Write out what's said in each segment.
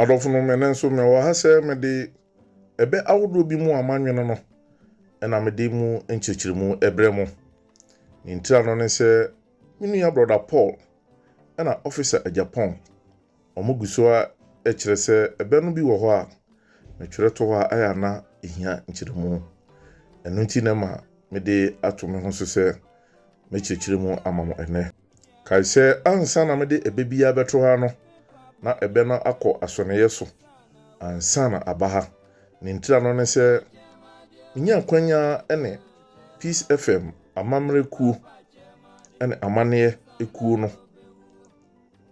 Adɔfonom, ɛnnɛ nso mewɔ ha sɛ mede ɛbɛ ahodoɔ bi mu a manwene no na mede mu nkyerɛkyerɛmu ɛbrɛ mo. Ne ntira no ne sɛ me nua brɔda Paul ɛna Officer Agyapong wɔn gu so a ɛkyerɛ sɛ ɛbɛ no bi wɔ hɔ a metwerɛ to hɔ a ɛyɛ a na ɛhia nkyerɛmu. Ɛno nti na ɛma mede ato me ho so sɛ mɛkyerɛkyerɛ mu ama mo ɛnnɛ. Kae sɛ ansa na mede ɛbɛ biara bɛto ha no, na ɛbɛ no akɔ asɔneeɛ so ansa na aba ha. Ne ntira no ne sɛ, menya akwanya ne Peace FM amammerɛ kuo ne amanneɛ kuo no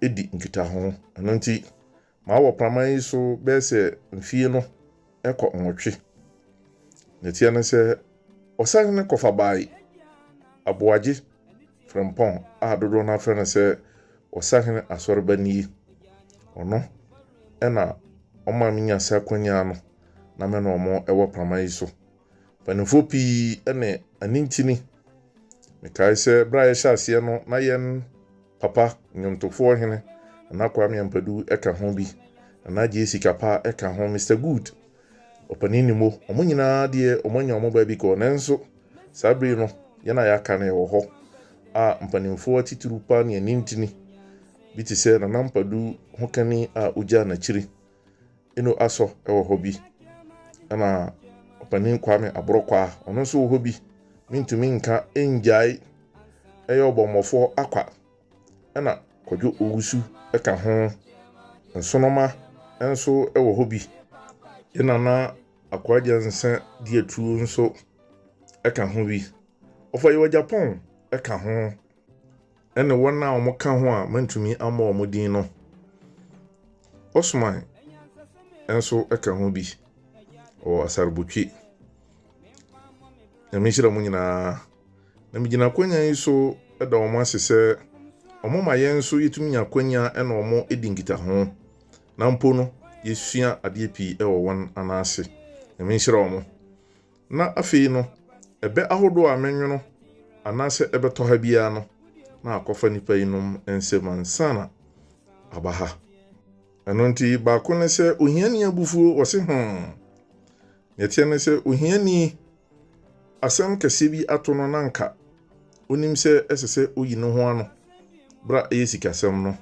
di nkitaho. Ɛno nti, mawɔ praman yi so bɛyɛ sɛ mfie no kɔ nwɔtwe. Nea ɛteɛ ne sɛ, ɔsahene kɔfa bae Aboagye Frempong a dodoɔ no ara frɛ no sɛ Ɔsahene Asɔreba nie. Ɔno na ɔma menya saa akwanya no na me ne wɔn wɔ prama yi so. Mpanimfoɔ pii ne anintini. Mekae sɛ berɛ a yɛhyɛ aseɛ no na yɛn papa nnwomtofoɔ hene Nana Kwame Ampadu ka ho bi, Nana Gyesi Kapa ka ho, Mister Good Ɔpanin Nimo, wɔn nyinaa deɛ wɔanya wɔn baabi kɔ, nanso saa bere yi no, yɛn a yɛaka no yɛwɔ hɔ a mpanimfoɔ atitiriw pa ne anintini bi te sɛ Nana Ampadu hokani a ogyaa n'akyiri, Eno Asɔ wɔ hɔ bi, ɛna Ɔpanin Kwame Aborɔkwaa, ɔno nso wɔ hɔ bi. Mentumi nka ngyae ɛyɛ ɔbɔmmɔfoɔ Akwa. Ɛna Kwadwo Owusu ka ho. Nsonoma nso wɔ hɔ bi. Yɛn Nana Akoa Gyansa Diatuo nso ka ho bi. Ɔfa Japan ka ho. Ɛne wɔn a wɔka ho a mantumi ammɔ wɔn din no. Osman nso ka ho bi. Ɔwɔ Asarbotwe. Nyame nhyira mo nyinaa. Na megyina akwanya yi so da wɔn ase sɛ wɔma yɛn nso yɛtumi nya akwanya ne wɔn di nkitaho, na mpo no yɛsua adeɛ pii wɔ wɔn anan ase. Nyame nhyira wɔn. Na afei no, ɛbɛ ahodoɔ a menwono anaasɛ ɛbɛtɔ ha biara no, na akɔfa nnipa yinom nsam ansa na aba ha. Ɛno nti, baako ne sɛ ohiani abufuo, wɔse hmm. Nea ɛteɛ ne sɛ ohiani asɛm kɛseɛ bi ato no na anka onim sɛ ɛsɛ sɛ oyi ne ho ano berɛ a ɛyɛ sikasɛm no,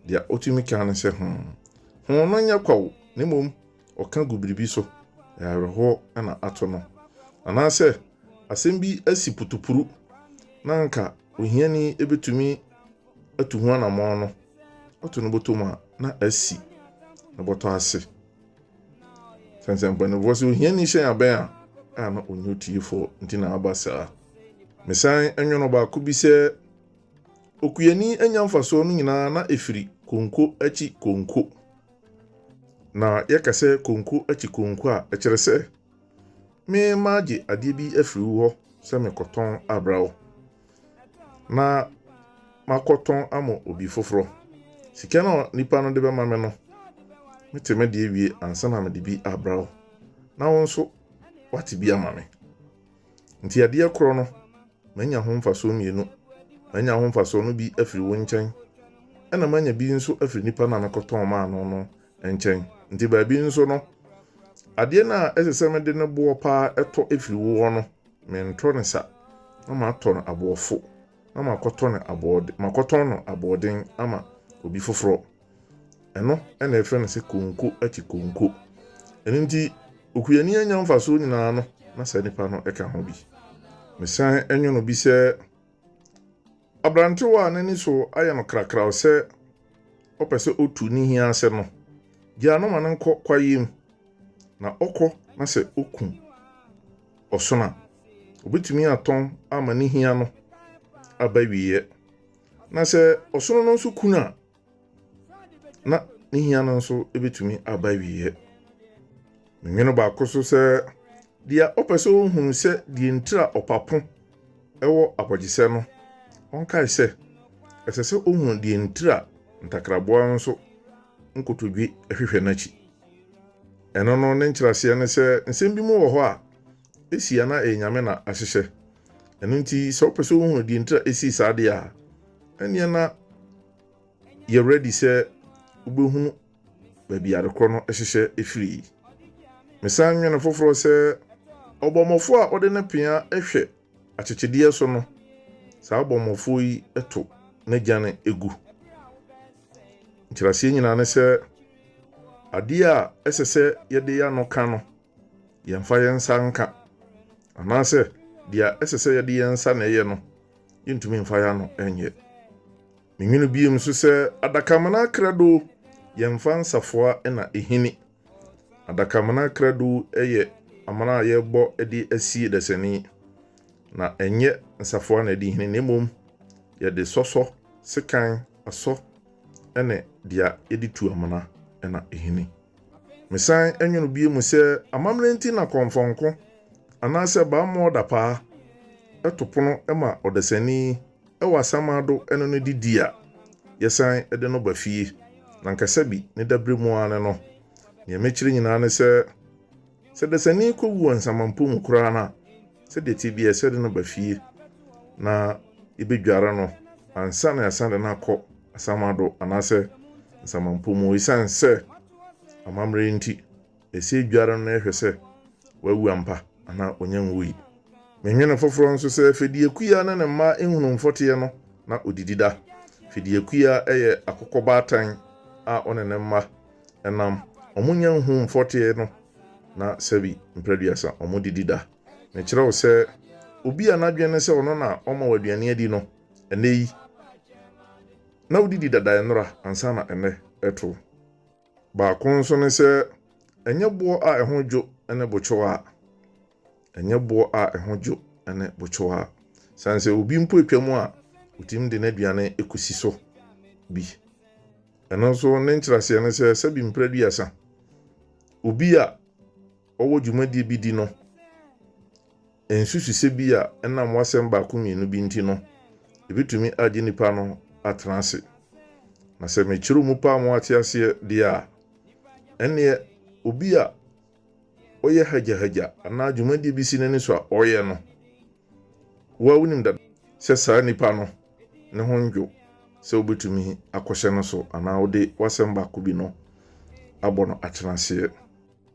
deɛ ɔtumi ka ne sɛ, Hmm, ho no nyɛ kwa o, na mmom ɔka gu biribi so, ɛyɛ awerɛhoɔ na ato no. Anaasɛ asɛm bi asi putupuru na anka ohiani bɛtumi atu ho anammɔn no, ɔto no bɔtɔ mu a, na asi ne bɔtɔ ase. Sɛ sɛ mpanimfoɔ sɛ ohiani hyɛn abɛn a, a na ɔnyɛ otiefoɔ nti na aba saa. Mesan nwono baako bi sɛ okuani anya mfasoɔ no nyinaa na ɛfiri konko akyi konko. Na yɛka sɛ konko akyi konko a, ɛkyerɛ sɛ me magye adeɛ bi afiri wo hɔ sɛ mekɔtɔn abra wo. Na makɔtɔn ama obi foforɔ. Sika no a nipa no de bɛma me no, mete me deɛ wie ansa na mede bi abra wo. Na wo nso, woate bi ama me. Nti adeɛ korɔ no, manya ho mfasoɔ mmienu. Manya ho mfasoɔ no bi afiri wo nkyɛn, ɛna manya bi nso afiri nipa no a mekɔtɔn maa no no nkyɛn. Nti baabi nso no, adeɛ no a ɛsɛ sɛ mede ne boɔ paa tɔ firi wo hɔ no, mentɔ no sa, na matɔ no aboɔfo, na makɔtɔ no aboɔden, makɔtɔn no aboɔden ama obi foforɔ. Ɛno na yɛfrɛ no sɛ konko akyi konko. Ɛno nti, okuani anya mfasoɔ nyinaa no, na saa nipa no ka ho bi. Mesan nwono bi sɛ aberantewa a n'ani so ayɛ no krakraw sɛ ɔpɛ sɛ otu ne hia ase no, gyaa no ma no nkɔ kwaeɛ mu, na ɔkɔ na sɛ oku ɔsono a, obetumi atɔn ama ne hia no aba awieɛ. Na sɛ ɔsono no nso ku no a, na ne hia no nso bɛtumi aba awieɛ. Menwene baako so sɛ deɛ ɔpɛ sɛ ɔhunu sɛ deɛ ntira ɔpapo wɔ abɔgyesɛ no, ɔnkae sɛ ɛsɛ sɛ ɔhunu deɛ ntira ntakraboa nso nkotodwe hwehwɛ n'akyi. Ɛno no ne nkyerɛaseɛ ne sɛ nsɛm bi mu wɔ hɔ a ɛsi a na ɛyɛ Nyame na ahyehyɛ. Ɛno nti sɛ wopɛ sɛ wohunu deɛ ntira ɛsii saa deɛ a, ɛneɛ na yɛ ready sɛ wobɛhunu. baabi adekorɔ no hyehyɛ firi. Mesan nwene foforɔ sɛ ɔbɔmmɔfoɔ a ɔde ne pea hwɛ akyekyedeɛ so no, saa ɔbɔmmɔfoɔ yi to n'agyan gu. Nkyerɛaseɛ nyinaa ne sɛ, adeɛ a ɛsɛ sɛ yɛde yɛn ano ka no, yɛmfa yɛn nsa nka. Anaasɛ deɛ ɛsɛ sɛ yɛde yɛn nsa na ɛyɛ no, yɛntumi mfa yɛn ano nyɛ. Menwene bio nso sɛ adakamena krado yɛmfa nsafoa na ɛhini. Adakamena krado yɛ amena a yɛbɔ de asie dasani, na ɛnyɛ nsafoa na ɛde hini na mmom yɛde sɔsɔ, sekan, asɔ ne deɛ yɛde tu amena na ɛhini. Mesan nwono bio mu sɛ amammerɛ nti na kɔmfɔnko anaasɛ bammɔ dapaa to pono ma ɔdasani wɔ asamando ne no didi a, yɛsan de no ba fie, na anka sɛbi ne dabere mu ara ne no. Nea mekyerɛ nyinaa ne sɛ, sɛ dasani kɔwu wɔ nsamanpo mu koraa no a, sɛdeɛ ɛteɛ biara ɛsɛ de no ba fie na yɛbɛdware no ansa na yɛasan de no akɔ asamando anaasɛ nsamanpo mu. Esiane sɛ amammerɛ nti, ɛsɛ yɛdware no na yɛhwɛ sɛ wawu ampa anaa ɔnya nwui. Menwene foforɔ nso sɛ Fediakua ne ne mma nhunu mfɔteɛ no na ɔdidi da. Fediakua yɛ akokɔ baatan a ɔne ne mma nam. Wɔnnya nhuu mfɔteɛ no na sɛbi mprɛduasa wɔdidi da. Mekyerɛ wo sɛ obi a n'adwene ne sɛ ɔno na ɔma wo aduane adi no, ɛnnɛ yi na wodidi dada nnora ansa na ɛnnɛ reto. Baako nso ne sɛ ɛnyɛ boɔ a ɛho dwo ne bokyewa. Ɛnyɛ boɔ a ɛho dwo ne bokyewa. Sane sɛ obi mpo atwa mu a, ɔtumi de n'aduane kɔsi so bi. Ɛno nso ne nkyerɛaseɛ ne sɛ sɛbi mprɛduasa, obi a ɔwɔ dwumadie bi di no, nsususɛ bi a ɛnam w'asɛm baako mmienu bi nti no, ɛbɛtumi agye nipa no atena ase. Na sɛ mekyerɛ mu paa ma wate aseɛ deɛ a, ɛnneɛ obi a ɔyɛ hagyahagya anaa dwumadie bi si n'ani so a ɔyɛ no, wo a wonim dada sɛ saa nipa no ne ho ndwo sɛ wobɛtumi akɔhyɛ no so anaa wode w'asɛm baako bi no abɔ no atenaseɛ.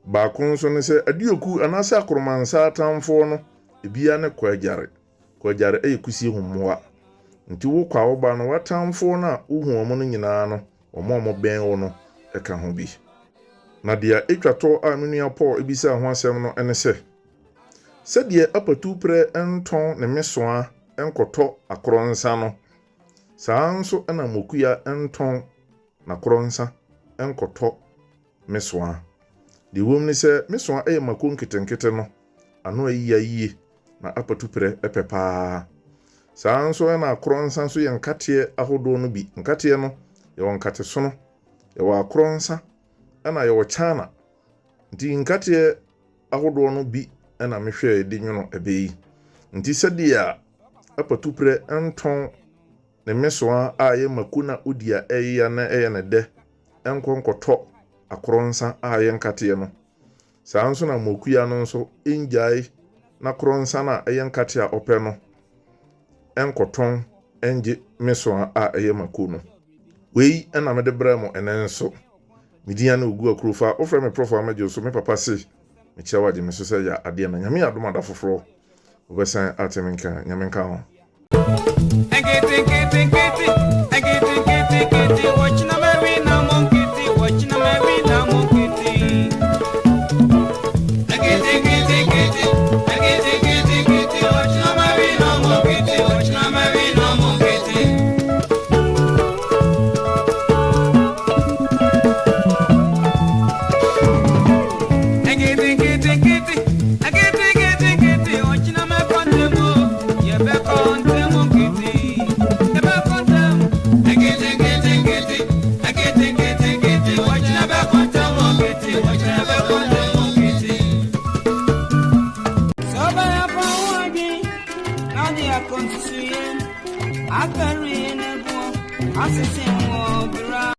Baako nso ne sɛ aduoku anaasɛ akoromansa atamfoɔ no, ebiara ne kwagyare. Kwagyare yɛ kusie ho mmoa. Nti wokɔ a woba no, w'atamfoɔ no a wohu wɔn no nyinaa no, wɔn a wɔbɛn wo no ka ho bi. Na deɛ ɛtwa toɔ a me nua Paul bisaa ho asɛm no ne sɛ, Sɛdeɛ apatuprɛ ntɔn ne mesoa nkɔtɔ akorɔnsa no, saa ara nso na mmokua ntɔn n'akorɔnsa nkɔtɔ mesoa. Deɛ ɛwom ne sɛ, mesoa yɛ mako nketenkete no, ano ayia yie na apatuprɛ pɛ pa ara. Saa ara nso na akorɔnsa nso yɛ nkateɛ ahodoɔ no bi. Nkateɛ no, yɛwɔ nkatesono, yɛwɔ akorɔnsa, ɛna yɛwɔ kyaana. Nti nkateɛ ahodoɔ no bi na mehwɛɛ de nwono ɛbɛ yi. Nti sɛdeɛ apatuprɛ ntɔn ne mmesoa a ɛyɛ mako na odi a ɛyea na ɛyɛ no dɛ nkɔ nkɔtɔ akorɔnsa a ɛyɛ nkateɛ no, saa ara nso na mmokua no nso ngyae n'akorɔnsa no a ɛyɛ nkateɛ a ɔpɛ no nkɔtɔn ngye mmesoa a ɛyɛ mako no. Wei na mede brɛɛ mo ɛnnɛ nso. Me din ane Ogu Akurofa, wofrɛ me Prɔfo a mɛgye wo so, me papa se mekyia wo agye me so sɛ yɛ adeɛ na Nyame yɛ adom a da foforɔ wobɛsan ate me nka, Nyame nka ho.